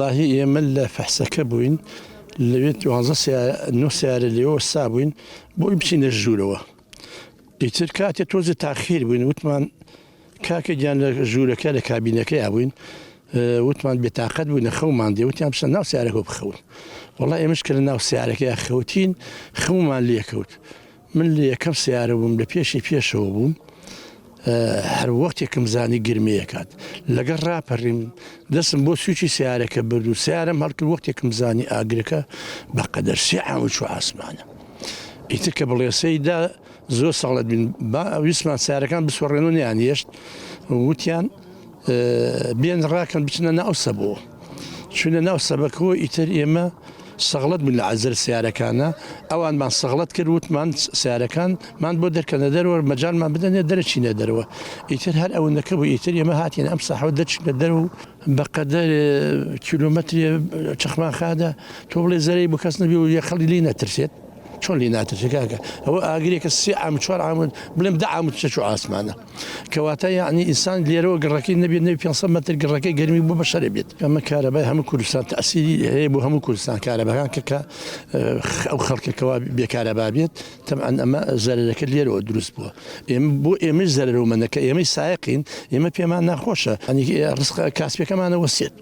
وەڵاهی ئێمە لە فەحسەکە بووین لەوێ دوانزە سەیارە نۆ سەیارە لێوە وەستا بووین بۆی بچینە ژوورەوە ئیتر کاتێ تۆزێ تاخیر بووین وتمان کاکە گیان لە ژوورەکە لە کابینەکەیا بووین وتمان بێتاقەت بووینە خەومان دێ وتیان بچنە ناو سیارەکە بخەون وەڵا ئێمەش کە لە ناو سیارەکەیا خەوتین خەومان لێکەوت من لە یەکەم سیارە بووم لە پێشی پێشەوە بووم هەر وەختێکم زانی گرمەیەکات لەگەڵ ڕاپەڕیم دەسم بۆ سوچی سیارەکە برد و سیارم هەڵکرد وەختێکم زانی ئاگرەکە بە قەدەر سێ عام چوو ئاسمانە ئیتر کە بڵێسەی دا زۆر ساڵت بین با ویستمان سیارەکان بسوڕێن و نیان هێشت وتیان بێن ڕاکەن بچنە ناو سەبەوە چونە ناو سەبەکەوە ئیتر ئێمە سەغڵەت بوون لە عەزر سیارەکانە ئەوانمان سەغڵەت کرد وتمان سیارەکان مان بۆ دەرکەنە دەرەوە مەجالمان بدەنێ دەرەچینە دەرەوە ئیتر هەر ئەوەندەکە بوو ئیتر ئێمە هاتین ئەم ساحەوە دەرچینە دەرەوە بەقەدەر کیلۆمەتری چەخمان خادە تۆ بڵێ زەرەی بۆ کەس نەبی و یە خەڵی لی نەترسێت چۆن لی ناترسێت کاکە ئەوە ئاگرێکە سێ عام چوار عام بڵێم دە عام چوو ئاسمانە کەواتە یەعنی ئینسان لێرەوە گڕەکەی نەبێت نەبی 500 مەتر گڕەکەی گەرمی بۆ بەشەرە بێت ئەمە کارەبای هەموو کوردستان تەسیری هەیە بۆ هەموو کوردستان کارەباکان کە کە ئەو خەڵکەکەەوە بێکارەبا بێت تەبعەن ئەمە زەرەرەکە لێرەوە دروست بووە ئێمە بۆ ئێمەش زەرەر و مەنەکە ئێمەی سایەقین ئێمە پێمان ناخۆشە ڕزقە کاسپەکەمانەوە سێت.